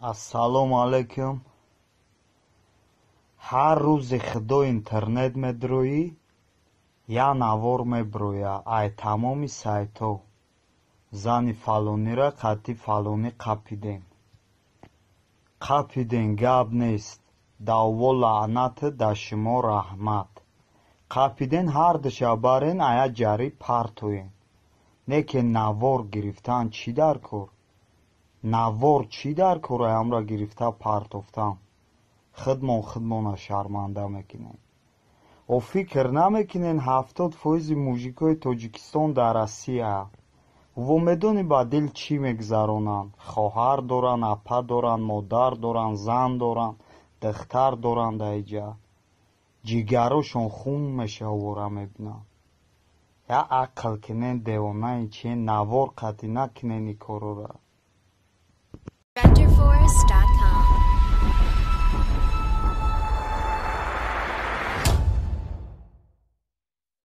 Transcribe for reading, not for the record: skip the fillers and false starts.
Ассалому алайкум. Ҳар рӯзи Худо интернет медроӣ, як навор меброя ай тамоми сайтҳо: зани фалонира қатъи фалонӣ қапидем. Қапидем, гап нест, давво лаънату да шумо раҳмат. Қапиден, ҳардуша барен, ая ҷарӣ партоен. Не ки навор гирифтан чӣ дар кор? Навор чӣ дар кор, аямра гирифта партофтан? Худмон худмона шарманда мекунем. О, фикр намекунен, 70 фоизи мужикои Тоҷикистон дар Россия. Во медонӣ, ба дил чӣ мегузаронанд? Хоҳар доранд, апа доранд, модар доранд, зан доранд, духтар доранд дар иҷа. Ҷигарошон хун мешава, вора мебинанд. Я ақл кунен, девонаи чи, навор қатъӣ накунен ин корора.